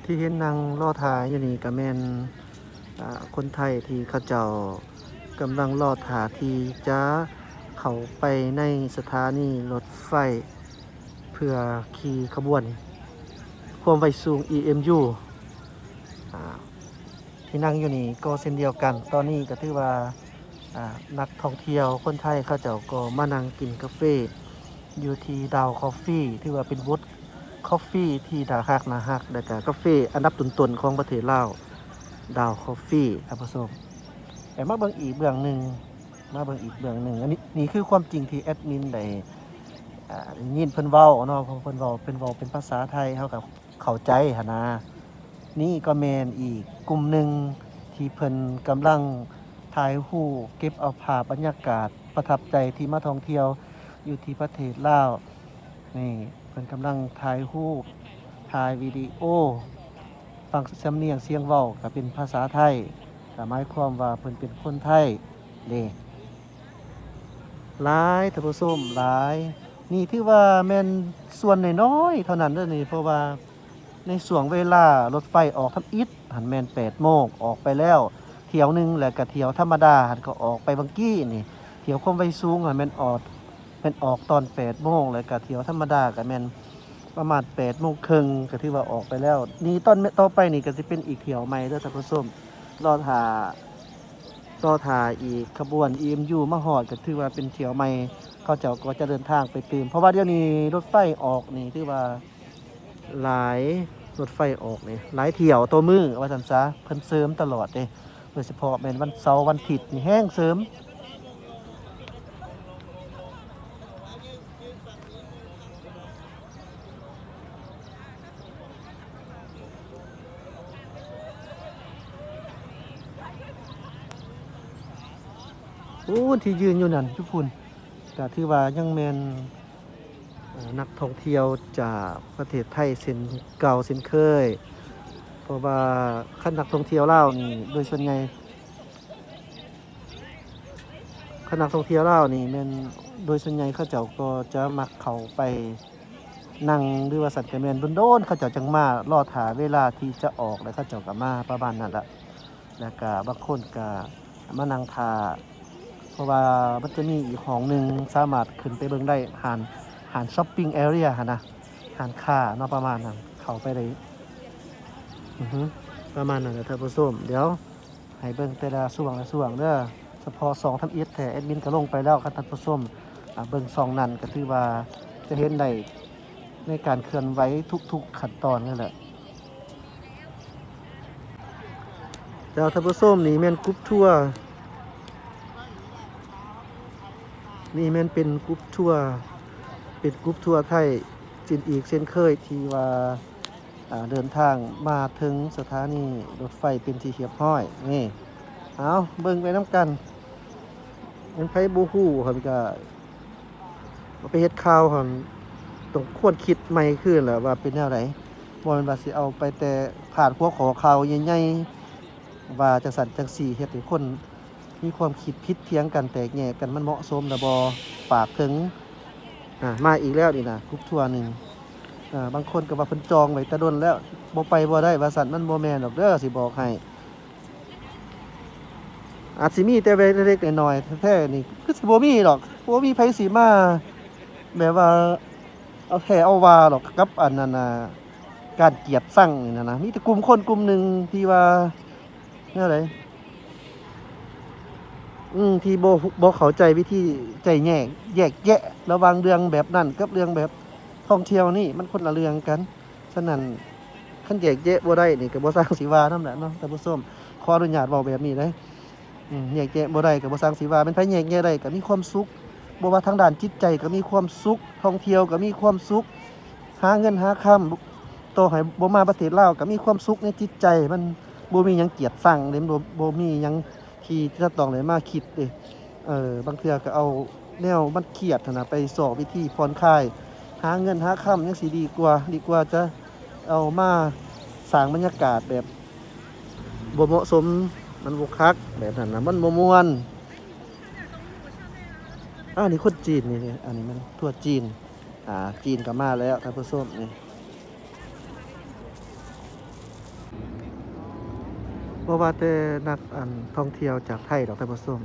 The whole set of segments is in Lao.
ທີ່ເຫັນນັ່ງລໍຖ້າຢູ່ນີ້ກະແມ່ນ ອາ ຄົນໄທທີ່ເຂົາເຈົ້າກຳລັງລໍຖ້າທີ່ຈະເຂົ້າໄປໃນສະຖານີລົດໄຟ ເພື່ອຂີ່ຂະບວນຄວາມໄວສູງ ອີເອັມຢູ ອາ ທີ່ນັ່ງຢູ່ນີ້ກໍເຊັ່ນດຽວກັນ. ຕອນນີ້ກໍຖືວ່າ ອາ ນັກທ່ອງທ່ຽວຄົນໄທເຂົາເຈົ້າກໍມານັ່ງກິນກາເຟຢູ່ທີ່ດາວຄອບຟີ ຖືວ່າເປັນບົດຄອບຟີທີ່ໜ້າຮັກ ໜ້າຮັກ ແລະກະກາເຟອັນດັບຕົ້ນໆຂອງປະເທດລາວ ດາວຄອບຟີ ທ່ານຜູ້ຊົມ. ແຕ່ມາເບິ່ງອີກເບື້ອງໜຶ່ງ ມາເບິ່ງອີກເບື້ອງໜຶ່ງ. ອັນນີ້ ນີ້ຄືຄວາມຈິງທີ່ແອດມິນໄດ້ ອາ ໄດ້ຍິນເພິ່ນເວົ້າເນາະ ເພິ່ນເວົ້າ ເພິ່ນເວົ້າເປັນພາສາໄທ ເຮົາກໍເຂົ້າໃຈຫັ້ນນາ. ນີ້ກໍແມ່ນອີກກຸ່ມໜຶ່ງທີ່ເພິ່ນກຳລັງຖ່າຍຮູບເກັບເອົາພາບບັນຍາກາດປະທັບໃຈທີ່ມາທ່ອງທ່ຽວຢູ່ທີ່ປະເທດລາວ. ນີ້ເພິ່ນກຳລັງຖ່າຍຮູບ ຖ່າຍວິດີໂອ ຟັງສຳນຽງສຽງເວົ້າກໍເປັນພາສາໄທ ກໍໝາຍຄວາມວ່າເພິ່ນເປັນຄົນໄທເດ້. ຫຼາຍ ທ່ານຜູ້ຊົມ ຫຼາຍ. ນີ້ຖືວ່າແມ່ນສ່ວນນ້ອຍໆເທົ່ານັ້ນເດີ້ນີ້ ເພາະວ່າໃນຊ່ວງເວລາລົດໄຟອອກທຳອິດຫັ້ນແມ່ນແປດໂມງ ອອກໄປແລ້ວຖ້ຽວໜຶ່ງ ແລ້ວກະຖ້ຽວທຳມະດາຫັ້ນກໍອອກໄປຫວ່າງກີ້ນີ້. ຖ້ຽວຄວາມໄວສູງຫັ້ນແມ່ນອອກ ແມ່ນອອກຕອນແປດໂມງ ແລ້ວກະຖ້ຽວທຳມະດາກໍແມ່ນປະມານແປດໂມງເຄິ່ງ ກໍຖືວ່າອອກໄປແລ້ວ. ນີ້ຕອນຕໍ່ໄປນີ້ກໍຊິເປັນອີກຖ້ຽວໃໝ່ເດີ້ທ່ານຜູ້ຊົມ ລໍຖ້າ ລໍຖ້າອີກຂະບວນ ອີເອັມຢູ ມາຮອດ ກໍຖືວ່າເປັນຖ້ຽວໃໝ່ ເຂົາເຈົ້າກໍຈະເດີນທາງໄປຕື່ມ ເພາະວ່າດຽວນີ້ລົດໄຟອອກນີ້ຖືວ່າຫຼາຍ ລົດໄຟອອກນີ້ຫຼາຍຖ້ຽວຕໍ່ມື້ວ່າຊັ້ນຊະ ເພິ່ນເສີມຕະຫຼອດເດ້ ໂດຍສະເພາະແມ່ນວັນເສົາວັນທິດນີ້ແຮງເສີມ. ໂອ້ ທີ່ຢືນຢູ່ນັ້ນຢູ່ພຸ້ນ ກະຖືວ່າຍັງແມ່ນ ເອີ ນັກທ່ອງທ່ຽວຈາກປະເທດໄທເຊັ່ນເກົ່າເຊັ່ນເຄີຍ ເພາະວ່າຄັນນັກທ່ອງທ່ຽວລາວນີ້ໂດຍສ່ວນໃຫຍ່ ຄັນນັກທ່ອງທ່ຽວລາວນີ້ແມ່ນໂດຍສ່ວນໃຫຍ່ເຂົາເຈົ້າກໍຈະມັກເຂົ້າໄປນັ່ງ ຫຼືວ່າຊັ້ນກະແມ່ນດົນໆເຂົາເຈົ້າຈັ່ງມາ ລໍຖ້າເວລາທີ່ຈະອອກ ແລ້ວເຂົາເຈົ້າກໍມາປະມານນັ້ນລະ. ແລ້ວກະບາງຄົນກະມານັ່ງຖ້າ ເພາະວ່າມັນຈະມີອີກຫ້ອງໜຶ່ງສາມາດຂຶ້ນໄປເບິ່ງໄດ້ ຮ້ານ ຮ້ານຊັອບປິງແອເຣຍຫັ້ນນະ ຮ້ານຄ້າເນາະ ປະມານນັ້ນ ເຂົ້າໄປໄດ້ ອືຮຶ ປະມານນັ້ນແຫຼະທ່ານຜູ້ຊົມ. ດຽວໃຫ້ເບິ່ງແຕ່ລະຊ່ວງລະຊ່ວງເດີ້ ສະເພາະຊ່ອງທຳອິດແທ້ ແອດມິນກໍລົງໄປແລ້ວ ຄັນທ່ານຜູ້ຊົມ ອາ ເບິ່ງຊ່ອງນັ້ນກໍຖືວ່າຈະເຫັນໄດ້ໃນການເຄື່ອນໄຫວທຸກໆຂັ້ນຕອນເລີຍແຫຼະ. ເຈົ້າ ທ່ານຜູ້ຊົມ ນີ້ແມ່ນກຸ່ມທົວ ນີ້ແມ່ນເປັນກຸ່ມທົວ ເປັນກຸ່ມທົວໄທ ເຊັ່ນອີກເຊັ່ນເຄີຍ ທີ່ວ່າ ອາ ເດີນທາງມາເຖິງສະຖານີລົດໄຟເປັນທີ່ຮຽບຮ້ອຍນີ້. ເອົາ ເບິ່ງໄປນຳກັນ ແມ່ນໃຜບໍ່ຮູ້ຫັ້ນກະ ເອົາໄປເຮັດຂ່າວຫັ້ນ ຕ້ອງຄວນຄິດໃໝ່ຄືນແຫຼະວ່າເປັນແນວໃດ. ບໍ່ແມ່ນວ່າຊິເອົາໄປແຕ່ພາດຫົວຂໍ້ຂ່າວໃຫຍ່ໆ ວ່າຈັ່ງຊັ້ນຈັ່ງຊີ້ ເຮັດໃຫ້ຄົນມີຄວາມຄິດຜິດຖຽງກັນ ແຕກແຍກກັນ ມັນເໝາະສົມລະບໍ່? ຝາກເຖິງ ອາ ມາອີກແລ້ວນີ້ນະ ກຸ່ມທົວໜຶ່ງ. ອາ ບາງຄົນກໍວ່າເພິ່ນຈອງໄວ້ແຕ່ດົນແລ້ວ ບໍ່ໄປບໍ່ໄດ້ວ່າຊັ້ນ. ມັນບໍ່ແມ່ນດອກເດີ້ ຊິບອກໃຫ້. ອາດຊິມີແຕ່ເລັກໆນ້ອຍໆ ແທ້ໆນີ້ຄືຊິບໍ່ມີດອກ. ບໍ່ມີໃຜຊິມາແບບວ່າເອົາແທ້ເອົາວ່າດອກກັບອັນນັ້ນນະ ການກຽດຊັງນີ້ນະ. ມີແຕ່ກຸ່ມຄົນກຸ່ມໜຶ່ງທີ່ວ່າແນວໃດ ອືມ ທີ່ບໍ່ ບໍ່ເຂົ້າໃຈວິທີໃຈແຍກ ແຍກແຍະລະຫວ່າງເລື່ອງແບບນັ້ນກັບເລື່ອງແບບທ່ອງທ່ຽວນີ້ ມັນຄົນລະເລື່ອງກັນ. ສະນັ້ນ ຄັນແຍກແຍະບໍ່ໄດ້ນີ້ ກໍບໍ່ຊ່າງຊິວ່ານຳແຫຼະເນາະທ່ານຜູ້ຊົມ. ຂໍອະນຸຍາດເວົ້າແບບນີ້ເດີ້. ອືມ ແຍກແຍະບໍ່ໄດ້ກໍບໍ່ຊ່າງຊິວ່າ. ແມ່ນໃຜແຍກແຍະໄດ້ກໍມີຄວາມສຸກ. ບໍ່ວ່າທາງດ້ານຈິດໃຈກໍມີຄວາມສຸກ, ທ່ອງທ່ຽວກໍມີຄວາມສຸກ, ຫາເງິນຫາຄຳ ຕໍ່ໃຫ້ບໍ່ມາປະເທດລາວກໍມີຄວາມສຸກໃນຈິດໃຈ. ມັນບໍ່ມີຫຍັງກຽດຊັງເດ້, ບໍ່ ບໍ່ມີຫຍັງທີ່ຈະຕ້ອງໄດ້ມາຄິດເດ້. ເອີ ບາງເທື່ອກໍເອົາແນວມັນຄຽດຫັ້ນນະ ໄປຊອກວິທີຜ່ອນຄາຍ, ຫາເງິນຫາຄຳຍັງຊິດີກວ່າ, ດີກວ່າຈະເອົາມາສ້າງບັນຍາກາດແບບບໍ່ເໝາະສົມ, ມັນບໍ່ຄັກ ແບບນັ້ນນະ ມັນບໍ່ມ່ວນ. ອາ ນີ້ຄົນຈີນນີ້, ອັນນີ້ແມ່ນທົ່ວຈີນ. ອາ ຈີນກໍມາແລ້ວທ່ານຜູ້ຊົມນີ້. ບໍ່ວ່າແຕ່ນັກ ອັນ ທ່ອງທ່ຽວຈາກໄທດອກທ່ານຜູ້ຊົມ,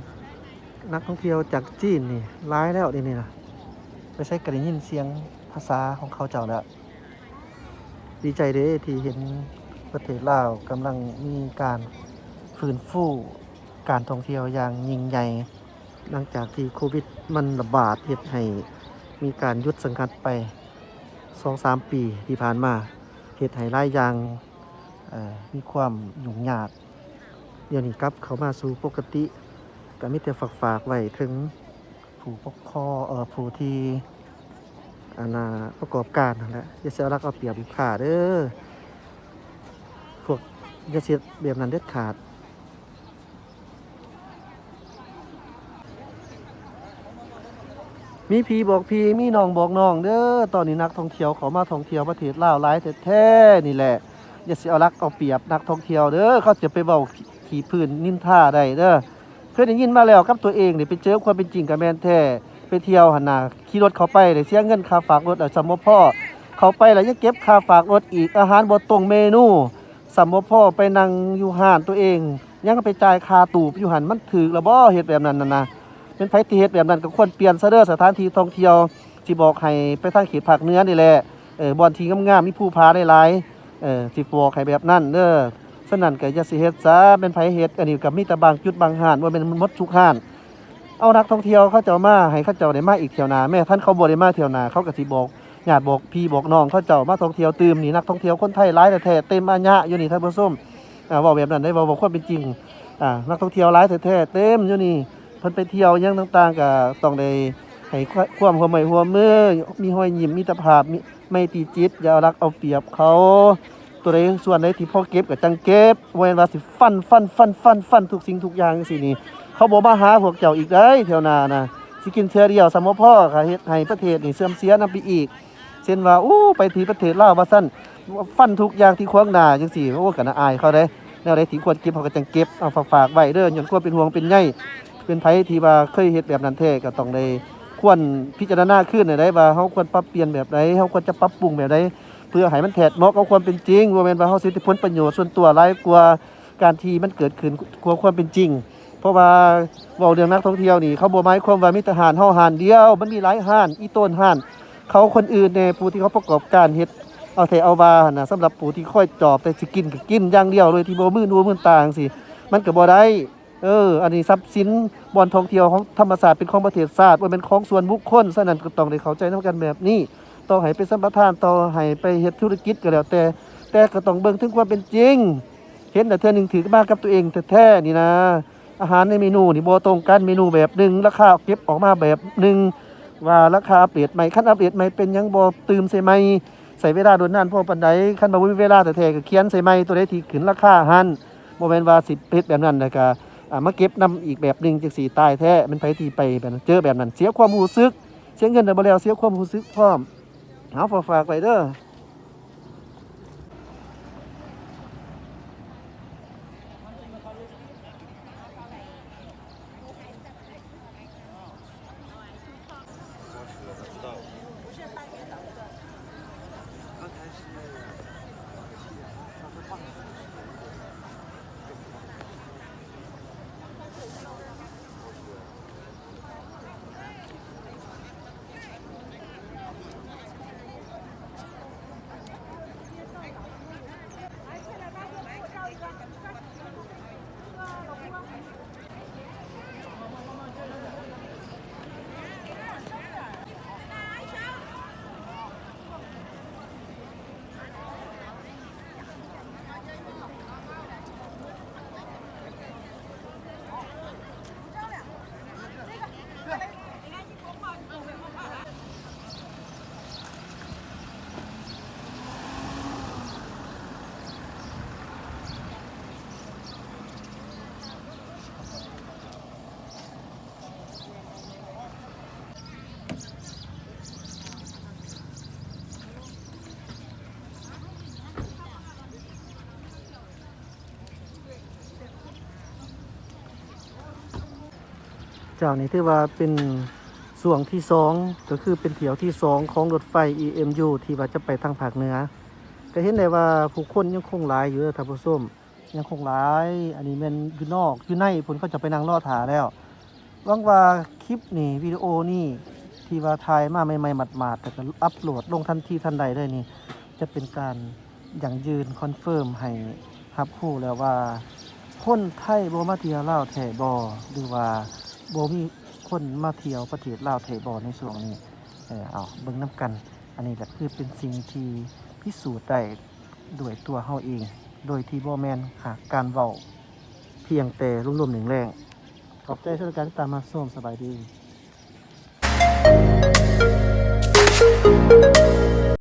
ນັກທ່ອງທ່ຽວຈາກຈີນນີ້ຫຼາຍແລ້ວດຽວນີ້ນະ, ໄປໃສກໍໄດ້ຍິນສຽງພາສາຂອງເຂົາເຈົ້າແລ້ວ. ດີໃຈເດ້ທີ່ເຫັນປະເທດລາວກຳລັງມີການຟື້ນຟູການທ່ອງທ່ຽວຢ່າງຍິ່ງໃຫຍ່ ຫຼັງຈາກທີ່ໂຄວິດມັນລະບາດ ເຮັດໃຫ້ມີການຢຸດສະງັດໄປສອງສາມປີທີ່ຜ່ານມາ, ເຮັດໃຫ້ຫຼາຍຢ່າງ ເອີ ມີຄວາມຫຍຸ້ງຍາກ. ດຽວນີ້ກັບເຂົ້າມາສູ່ປົກກະຕິ, ກໍມີແຕ່ຝາກໆໄວ້ເຖິງຜູ້ປົກຄອງ ເອີ ຜູ້ທີ່ ອັນນ່າ ປະກອບການຫັ້ນແຫຼະ, ຢ່າຊິເອົາລັດເອົາປຽບລູກຄ້າເດີ້. ພວກ ຢ່າຊິເຮັດແບບນັ້ນເດັດຂາດ. ມີພີ່ບອກພີ່ ມີນ້ອງບອກນ້ອງເດີ້. ຕອນນີ້ນັກທ່ອງທ່ຽວເຂົ້າມາທ່ອງທ່ຽວປະເທດລາວຫຼາຍແທ້ໆນີ້ແຫຼະ. ຢ່າຊິເອົາລັດເອົາປຽບນັກທ່ອງທ່ຽວເດີ້. ເຂົາຈະໄປເວົ້າຂີ້ພື້ນນິນທາໄດ້ເດີ້. ເຄີຍໄດ້ຍິນມາແລ້ວກັບຕົວເອງນີ້, ໄປເຈີຄວາມເປັນຈິງກໍແມ່ນແທ້. ໄປທ່ຽວຫັ້ນນະ, ຂີ່ລົດເຂົ້າໄປ ໄດ້ເສຍເງິນຄ່າຝາກລົດ ແລ້ວຊ້ຳບໍ່ພໍ, ເຂົ້າໄປແລ້ວຍັງເກັບຄ່າຝາກລົດອີກ, ອາຫານບໍ່ຕົງເມນູ ຊ້ຳບໍ່ພໍ, ໄປນັ່ງຢູ່ຮ້ານຕົວເອງ ຍັງໄປຈ່າຍຄ່າຕູບຢູ່ຫັ້ນ, ມັນຖືກລະບໍ? ເຮັດແບບນັ້ນຫັ້ນນະ. ແມ່ນໃຜທີ່ເຮັດແບບນັ້ນ ກໍຄວນປ່ຽນຊະເດີ້. ສະຖານທີ່ທ່ອງທ່ຽວ ຊິບອກໃຫ້ໄປທາງເຂດພາກເໜືອນີ້ແຫຼະ, ເອີ ບ່ອນທີ່ງາມໆ ມີພູຜາຫຼາຍໆ, ເອີ ຊິບອກໃຫ້ແບບນັ້ນເດີ້. ສະນັ້ນກໍຢ່າຊິເຮັດຊະ. ແມ່ນໃຜເຮັດ? ອັນນີ້ກໍມີແຕ່ບາງຈຸດບາງຮ້ານ, ບໍ່ແມ່ນໝົດທຸກຮ້ານ. ເອົານັກທ່ອງທ່ຽວເຂົາເຈົ້າມາ ໃຫ້ເຂົາເຈົ້າໄດ້ມາອີກຖ້ຽວໜ້າ. ແມ້ທ່ານເຂົາບໍ່ໄດ້ມາຖ້ຽວໜ້າ, ເຂົາກໍຊິບອກຍາດບອກພີ່ບອກນ້ອງເຂົາເຈົ້າມາທ່ອງທ່ຽວຕື່ມ. ນີ້ນັກທ່ອງທ່ຽວຄົນໄທຫຼາຍແທ້ໆ ເຕັມອາຍະຢູ່ນີ້ທ່ານຜູ້ຊົມ. ອາ ເວົ້າແບບນັ້ນໄດ້ ເວົ້າ ເວົ້າຄວາມເປັນຈິງ. ອາ ນັກທ່ອງທ່ຽວຫຼາຍແທ້ໆ ເຕັມຢູ່ນີ້. ເພິ່ນໄປທ່ຽວຫຍັງຕ່າງໆ ກໍຕ້ອງໄດ້ໃຫ້ຄວາມຮ່ວມໄມ້ຮ່ວມມື, ມີຮອຍຍິ້ມ, ມິດຕະພາບ, ມີໄມຕີຈິດ, ຢ່າເອົາລັດເອົາປຽບເຂົາ. ຕົວໃດສ່ວນໃດທີ່ພໍເກັບກໍຈັ່ງເກັບ, ບໍ່ແມ່ນວ່າຊິຟັນ ຟັນ ຟັນ ຟັນ ຟັນທຸກສິ່ງທຸກຢ່າງຈັ່ງຊີ້ນີ້. ເຂົາບໍ່ມາຫາພວກເຈົ້າອີກເດ້ ແຖວໜ້ານະ. ຊິກິນເທື່ອດຽວຊ້ຳບໍ່ພໍ ກໍເຮັດໃຫ້ປະເທດນີ້ເສື່ອມເສຍນຳໄປອີກ. ເຊັ່ນວ່າ ໂອ້ ໄປທີ່ປະເທດລາວວ່າຊັ້ນ, ຟັນທຸກຢ່າງທີ່ຂວາງໜ້າຈັ່ງຊີ້. ໂອ້ ກໍໜ້າອາຍເຂົາເດ້. ແນວໃດທີ່ຄວນເກັບ ເຮົາກໍຈັ່ງເກັບ. ເອົາ ຝາກໆໄວ້ເດີ້ ຍ້ອນຄວາມເປັນຫ່ວງເປັນໃຍ. ເປັນໃຜທີ່ວ່າເຄີຍເຮັດແບບນັ້ນແທ້ ກໍຕ້ອງໄດ້ຄວນພິຈາລະນາຄືນໄດ້ວ່າ ເຮົາຄວນປັບປ່ຽນແບບໃດ, ເຮົາຄວນຈະປັບປຸງແບບໃດ ເພື່ອໃຫ້ມັນແທດເໝາະກັບຄວາມເປັນຈິງ. ບໍ່ແມ່ນວ່າເຮົາຊິເຮັດແຕ່ຜົນປະໂຫຍດສ່ວນຕົວຫຼາຍກວ່າການທີ່ມັນເກີດຂຶ້ນ ກວ່າຄວາມເປັນຈິງ. ເພາະວ່າເວົ້າເລື່ອງນັກທ່ອງທ່ຽວນີ້ ເຂົາບໍ່ໝາຍຄວາມວ່າມີແຕ່ຮ້ານເຮົາຮ້ານດຽວ, ມັນມີຫຼາຍຮ້ານ, ອີ່ໂຕນຮ້ານເຂົາຄົນອື່ນແດ່ ຜູ້ທີ່ເຂົາປະກອບການເຮັດເອົາແທ້ເອົາວ່າຫັ້ນນະ. ສຳລັບຜູ້ທີ່ຄອຍຈອບແຕ່ຊິກິນກໍກິນຢ່າງດຽວ ໂດຍທີ່ບໍ່ມືໜູມືນຕາຈັ່ງຊີ້ ມັນກໍບໍ່ໄດ້. ເອີ ອັນນີ້ຊັບສິນບ່ອນທ່ອງທ່ຽວຂອງທຳມະຊາດ ເປັນຂອງປະເທດຊາດ, ບໍ່ແມ່ນຂອງສ່ວນບຸກຄົນ. ສະນັ້ນກໍຕ້ອງໄດ້ເຂົ້າໃຈນຳກັນແບບນີ້. ຕໍ່ໃຫ້ເປັນສຳປະທານ, ຕໍ່ໃຫ້ໄປເຮັດທຸລະກິດກໍແລ້ວແຕ່, ແຕ່ກໍຕ້ອງເບິ່ງເຖິງຄວາມເປັນຈິງ. ເຫັນແລ້ວເທື່ອໜຶ່ງຖືກມາກັບຕົວເອງແທ້ໆນີ້ນະ. ອາຫານໃນເມນູນີ້ບໍ່ຕົງກັນ, ເມນູແບບໜຶ່ງ, ລາຄາເກັບອອກມາແບບໜຶ່ງ, ວ່າລາຄາອັບເດດໃໝ່. ຄັນອັບເດດໃໝ່ເປັນຫຍັງບໍ່ຕື່ມໃສ່ໃໝ່? ໃຊ້ເວລາດົນນານພໍປານໃດ? ຄັນວ່າບໍ່ມີເວລາແທ້ໆ ກໍຂຽນໃສ່ໃໝ່, ຕົວໃດທີ່ຂຶ້ນລາຄາຫັ້ນ. ບໍ່ແມ່ນວ່າຊິເຮັດແບບນັ້ນ ແລ້ວກໍ ອ່າ ມາເກັບນຳອີກແບບໜຶ່ງ ຈັ່ງຊີ້ຕາຍແທ້. ແມ່ນໃຜທີ່ໄປແບບນັ້ນ ເຈີແບບນັ້ນ ເສຍຄວາມຮູ້ສຶກ, ເສຍເງິນນະບໍ່ແລ້ວ ເສຍຄວາມຮູ້ສຶກພ້ອມ. ເອົາ ຝາກ ຝາກໄວ້ເດີ້. ເຈົ້າ ນີ້ຖືວ່າເປັນຊ່ວງທີສອງ ກໍຄືເປັນຖ້ຽວທີສອງຂອງລົດໄຟ ອີເອັມຢູ ທີ່ວ່າຈະໄປທາງພາກເໜືອ. ກໍເຫັນໄດ້ວ່າຜູ້ຄົນຍັງຄົງຫຼາຍຢູ່ເດີທ່ານຜູ້ຊົມ. ຍັງຄົງຫຼາຍ ອັນນີ້ແມ່ນຢູ່ນອກ ຢູ່ໃນພຸ້ນ ເຂົາເຈົ້າໄປນັ່ງລໍຖ້າແລ້ວ. ຫວັງວ່າຄລິບນີ້ ວິດີໂອນີ້ ທີ່ວ່າຖ່າຍມາໃໝ່ໆ ໝາດໆ ແລ້ວກໍອັບໂຫຼດລົງທັນທີທັນໃດເລີຍນີ້ ຈະເປັນການຢັ້ງຢືນ ຄອນເຟີມໃຫ້ຮັບຮູ້ແລ້ວວ່າ ຄົນໄທບໍ່ມາທ່ຽວລາວແທ້ບໍ່ ຫຼືວ່າບໍ່ມີຄົນມາທ່ຽວປະເທດລາວແທ້ບໍ່ໃນຊ່ວງນີ້. ເອີ ເອົາເບິ່ງນຳກັນ. ອັນນີ້ແຫຼະຄືເປັນສິ່ງທີ່ພິສູດໄດ້ດ້ວຍຕົວເຮົາເອງ ໂດຍທີ່ບໍ່ແມ່ນຫາກການເວົ້າພຽງແຕ່ລົມໆແລ້ງໆ. ຂອບໃຈສຳລັບການຕິດຕາມຮັບຊົມ. ສະບາຍດີ.